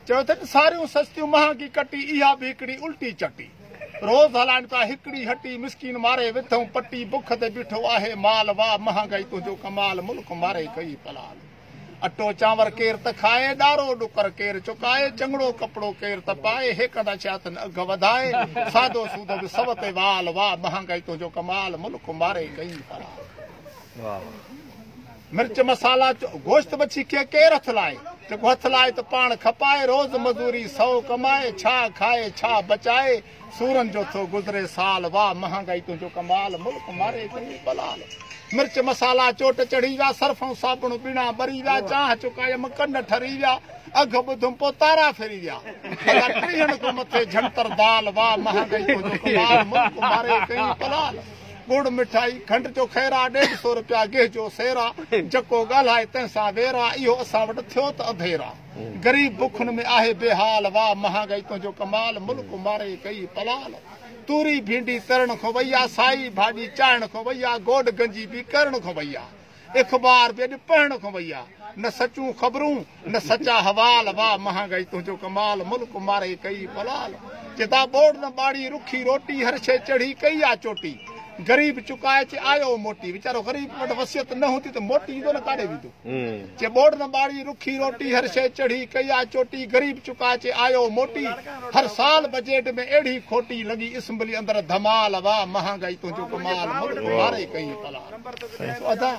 چيو اٿن ساريون سستيون مهانگي ڪٽي اها به هڪڙي الٽي چٽي. روز هلائن پيا هڪڙي هٽي مسڪين ماري وڌئون پٽي بک تي بيٺو آهي مال واهه مهانگائي تنهنجو ڪمال ملڪ ماري ڪئي پلال. اٽو چانور ڪير ته کائي ڏارو ڏڪر ڪير چڪائي چڱڙو ڪپڙو ڪير ته پائي هيڪندا ڇا اٿن اگهه وڌائي سادو سودو به سو تي وال واهه مهانگائي تنهنجو ڪمال ملڪ ماري ڪئي پلال. مرچ مصالا گوشت مڇي کي ڪير هٿ لائي جيڪو هٿ لائي ته پاڻ کپائي روز مزوري سو ڪمائي ڇا کائي ڇا بچائي سورن جو ٿو گذري سال واهه مهانگائي تنهنجو ڪمال ملڪ ماري ڪئي پلال مرچ مصالا چوٽ چڙهي ويا سرف ۽ صابڻ ٻيڻا ٻري ويا چانهه چڪايم ڪن ٺري ويا اگهه ٻڌم پوء تارا ڦري ويا ادا ٽيهن کان مٿي جهنتر دال واهه مهانگائي تنهنجو ڪمال ملڪ ماري ڪئي پلال ڳڙ مٺائي کنڊ جو خيرا ڏيڍ سو رپيا گيهه جو سيرا جيڪو ڳالهائي تنهن سان ويرا اهو اسان وٽ ٿيو ته انڌيرا غريب بکن ۾ آهي بيحال واهه مهانگائي تنهنجو ڪمال ملڪ ماري ڪئي پلال توري ڀينڊي ترڻ کان وئي آ سائي ڀاڄي چاڙهڻ کان وئي آ گوڏ گنجي به ڪرڻ کان وئي آ اخبار به اڄ پڙهڻ کان وئي آ نه سچون خبرون نه سچا حوال واهه مهانگائي تنهنجو ڪمال ملڪ ماري ڪئي پلال چتا ٻوڙ نه ٻاڙي رکي روٽي هر شيء چڙهي ڪئي آ چوٽي غريب چڪائي چي آيو موٽي ويچارو غريب وٽ وصيت نه هوندي ته موٽي ايندو نه ڪاڏي ويندو چي ٻوڙ نه ٻاڙي رکي روٽي هر شيء چڙهي ڪئي آ چوٽي غريب چڪائي چي آيو موٽي هر سال بجيٽ ۾ اهڙي کوٽي لڳي اسمبلي اندر ڌمال واهه مهانگائي تنهنجو ڪمال ملڪ ماري ڪئي پلال. ادا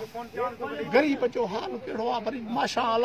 غريب جو حال ڪهڙو آ وري ماشاء الله.